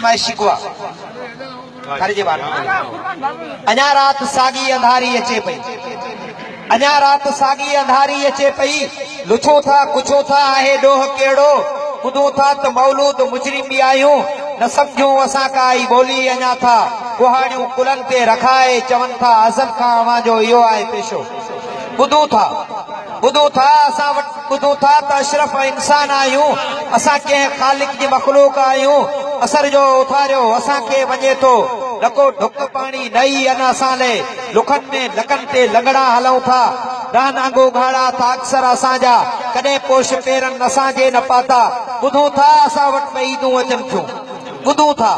آهي شڪوه ٿر جي ٻارن اڃا رات ساڳي انڌاري اچي پئي اڃا رات ساڳي انڌاري اچي پئي لڇون ٿا ڪڇون ٿا آهي ڏوهه ڪهڙو ٻڌون ٿا ته مولود مجرم به آهيون نه سمجهون اسان ڪا ئي ٻولي اڃا ٿا ڪهاڙيون ڪلهن تي رکائي چون ٿا ازل کان اوهان جو اهو آهي پيشو ٻڌون ٿا ٻڌون ٿا اسان وٽ ٻڌون ٿا ته اشرف انسان آهيون اسان ڪنهن خالق جي مخلوق آهيون اثر جو اٿاريو اسان کي وڃي ٿو نه ڪو ڍڪ پاڻي نه ئي ان اسان لئي لکن ۾ لڪن تي لنگڙا هلون ٿا رهن انگ اگهاڙا ٿا اڪثر اسان جا ڪڏهن پوش پيرن اسان جي نه پاتا ٻڌون ٿا اسان وٽ به عيدون اچن ٿيون ٻڌون ٿا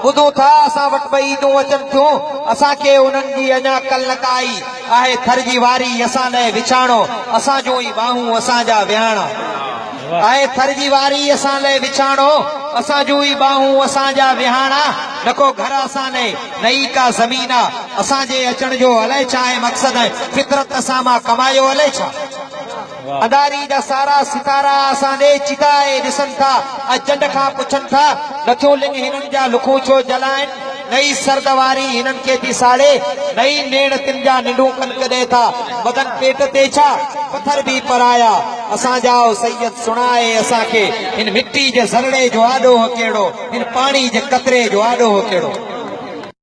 ٻڌون ٿا اسان وٽ به عيدون اچن ٿيون اسان کي انهن جي اڃا ڪل نه ڪا آئي آهي ٿر جي واري اسان لئه وڇاڻو اسان جون ئي ٻانهون اسان جا ويهاڻا آهي ٿر جي واري اسان لئه وڇاڻو اسان جون ئي ٻانهون اسان جا ويهاڻا نه ڪو گهر اسان لئه نه ئي ڪا زمين آ اسان جي اچڻ جو الائي ڇا آهي مقصد ۽ فطرت اسان مان ڪمايو الائي ڇا. انداري جا سارا ستارا اسان ڏي چتائي ڏسن ٿا ۽ چنڊ کان پڇن ٿا، نٿيون لڱ هنن جا لکون ڇو جلائن، نه ئي سرد واري هنن کي ٿي ساڙي، نه ئي نيڻ تن جا ننڊون ڪن ڪڏهن ٿا، مدن پيٽ تي ڇا پٿر به پرايا اسان جا او سيد سڻائي اسان کي، هن مٽي جي ذرڙي جو آ ڏوهه ڪهڙو، هن پاڻي جي قطري جو آ ڏوهه ڪهڙو.